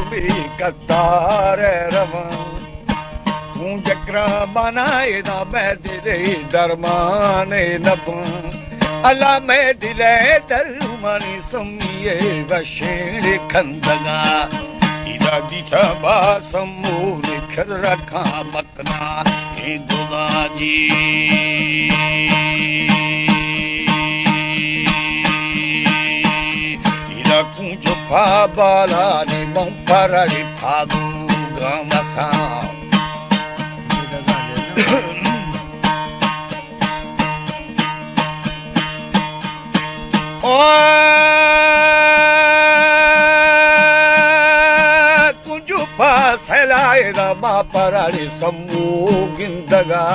بے قدار رواں۔ اوں جکراں بانا ادا مئے دل ءِ درمان نباں۔ اللہ مئے دل ءِ درمانی سمی ءِ وشیں کندگاں۔ ادا دیتا با سمور کھر رکھاں مکنا اے گدا جی۔ ادا کونج پا بالانی من پرڑی پادو گامتاں۔ او کنجو پا سیلائے دا ما پراڑی سمو گندگا۔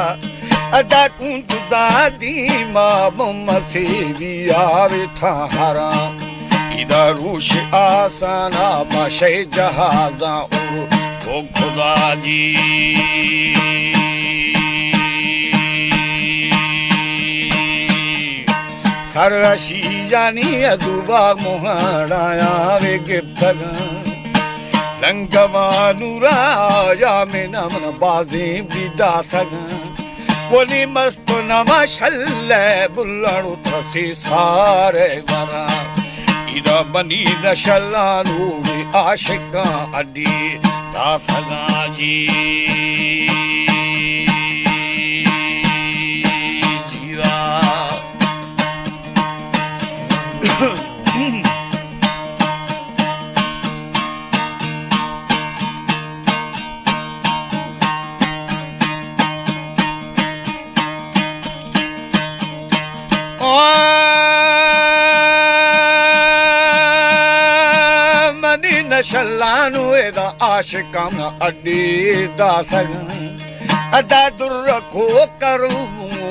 ادا کنجو زادی ما مم سیوی آوے تھا ہراں۔ ادا روش آسانا ما شے جہازاں اور او خدا جی۔ سرشی جانی ادوبا مہاڑایاں وے گپتگاں۔ لنگواں نورا یا من من بازیں بی داتگاں۔ ولی مست نما شلے بلڑ تسی سارے وراں۔ ادا منی نشلانو عاشقاں اڈی داتگاں جی۔ جیوا۔ آ منی نشلانو ادا عاشقاں اڈی داتگاں۔ ادا در کو کروں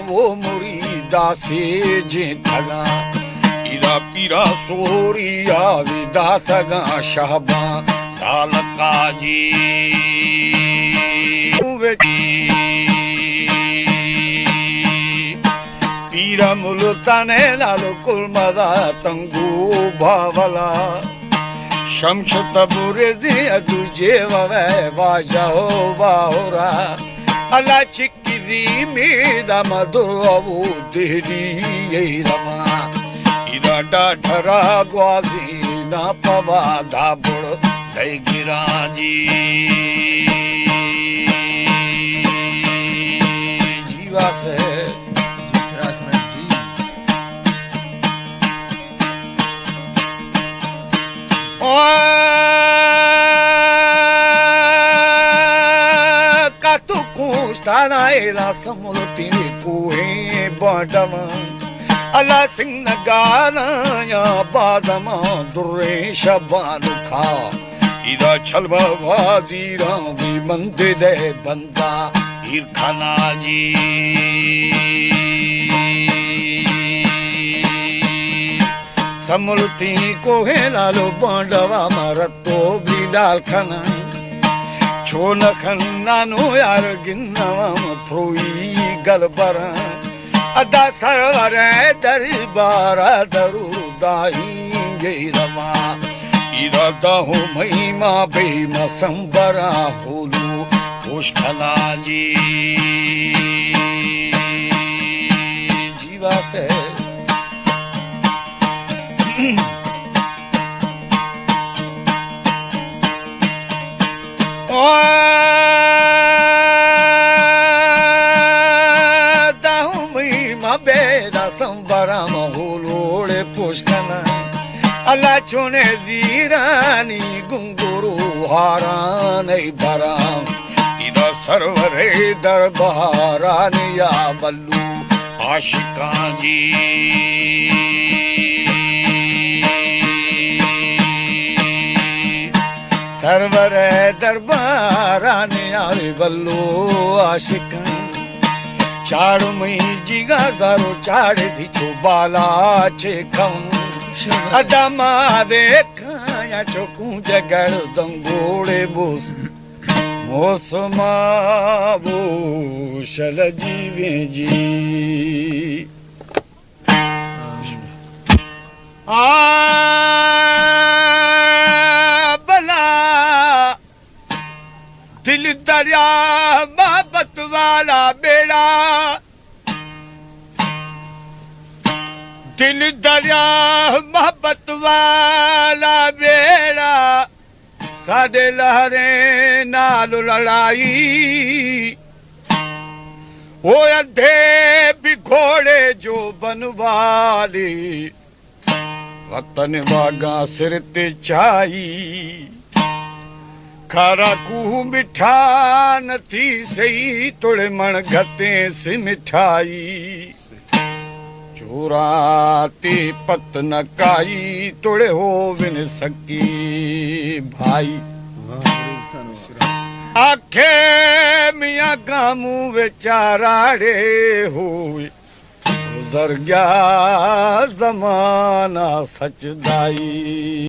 وہ مریدا سے جیں تگاں۔ ادا پیرا سوری آوی داتگاں شہباں سالکا جی۔ پیرا ملتانے نالو کل مدا تنگو باولا۔ شمش تبریزی ادو جیوہ واجہ و باہورا۔ اللہ چکی دی میدا مدو ابو دہلی ای رواں۔ ادا ڈاڈھرا گوازی نا پوا دا بڑ دئی گراں جی۔ جیوا سے۔ او کتو کوشتانا ایلا سملتی کوہیں بانڈواں۔ اللہ سنگ نگانا یا بادماں دریں شبانکا۔ ادا چلوا وزیراں وی مندے دے بند۔ ایر کھنا جی۔ سملتی کوہیں لالو بانڈوا مارتو بلیدال کھنا۔ چون کھنانو یار گنوا پروئی گل براں۔ ادا سرور دربارا درو دائی گئی رواں۔ ایرا داہو مئی ما بے مسمبراں ہولو پوشکنا جی۔ جیوا سے۔ او داہو مئی ما بے دا سمبراں ما ہولوڑے پوشکنا۔ اللہ چونے زیرانی گنگرو ہاران ای براں۔ ادا سرور درباران یا بلو عاشقاں جی۔ سرور درباران یا بلو عاشقاں۔ چاڑ مئی جیگا زارو چاڑ دی چو بالا چے کم۔ ادا ما دے کایا چو کوں جگر دنگوڑے بوس۔ موسما بو شل جیویں جی۔ آ بلا دریا محبت والا بیڑا، دل دریا محبت والا بیڑا، ساڈے لہریں نال لڑائی۔ او اندھے بھی گھوڑے جو بنوالی، وطن واگاں سر تے چائی۔ کھارا کوہ مٹھا نہ تھی سہی، توڑے مݨ گھتیں سی مٹھائی۔ چوراں تے پت نہ کائی، توڑے ہوون سکی بھائی۔ آکھے میاں گاموں وچاراڑے ہوئے، گزر گیا زمانہ سچ دائی۔